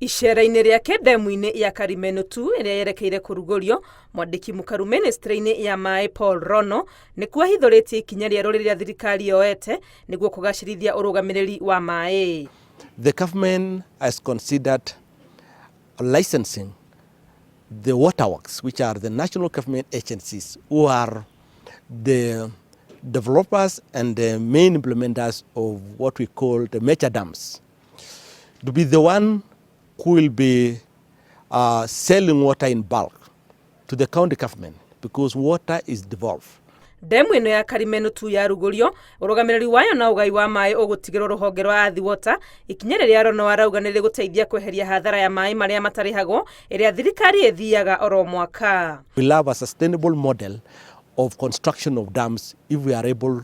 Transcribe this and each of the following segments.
Icera-inĩ rĩake ndemu-inĩ ya Karimenu 2 ĩrĩa yerekeire kũrugũrio, mwandĩki mũkaru mĩnĩstrĩ-inĩ ya maĩ Paul Rono nĩkuo ahithũrĩtie ikinya rĩerũ rĩrĩa thirikari yoete nĩguo kũgacĩrithia ũrũgamĩrĩri wa maĩ. The government has considered licensing the waterworks, which are the national government agencies who are the developers and the main implementers of what we call the major dams, to be the one who will be selling water in bulk to the county government, because water is devolved. Ndemu ĩno ya Karimenu 2 yarugũrio, ũrũgamĩrĩri wayo na ũgai wa maĩ ũgũtigĩrwo rũhonge rwa Athi Water, ikinya rĩrĩa Rono arauga nĩ rĩgũteithia kweheria hathara ya maĩ marĩa matarĩhagwo ĩrĩa thirikari ĩthiaga oro mwaka. We have a sustainable model of construction of dams if we are able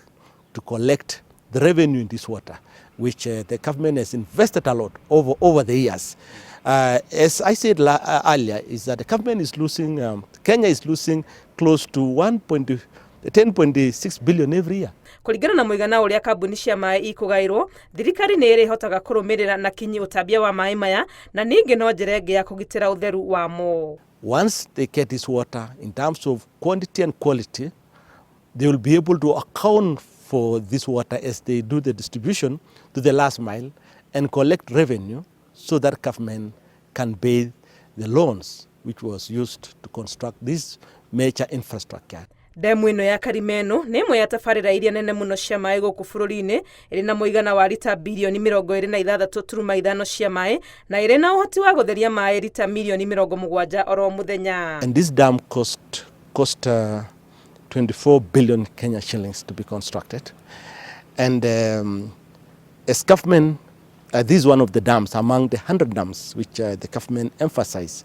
to collect the revenue in this water, which the government has invested a lot over the years. As I said earlier, is that the government is losing, Kenya is losing close to 10.6 billion every year. Kũringana na mũigana ũrĩa kambuni cia maĩ ikũgaĩrwo, thirikari nĩ ĩrĩhotaga kũrũmĩrĩra na kinyi ũtambia wa maĩ maya na ningĩ no njĩra ĩngĩ ya kũgitĩra ũtheru wamo. Once they get this water in terms of quantity and quality, they will be able to account for this water as they do the distribution to the last mile and collect revenue so that government can pay the loans which was used to construct this major infrastructure. Ndemu ĩno ya Karimenu nĩ ĩmwe ya tabarĩra iria nene mũno cia maĩ gũkũ bũrũri-inĩ, ĩrĩ na mũigana wa rita birioni 26.5 cia maĩ na ĩrĩ na ũhoti wa gũtheria maĩ rita mirioni 70 oro mũthenya. And this dam cost 24 billion Kenya shillings to be constructed. And as government, this is one of the dams among the 100 dams which the government emphasized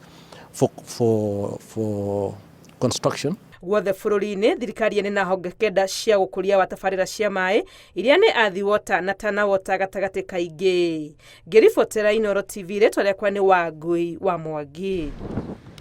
for construction. Guothe bũrũri-inĩ, thirikari ĩrĩ na honge 9 cia gũkũria wa tabarĩra cia maĩ iria nĩ Athi Water na Tana Water gatagatĩ kaingĩ. Ngĩribotera Inooro TV, rĩtwa rĩakwa nĩ Wangui wa Mwangi.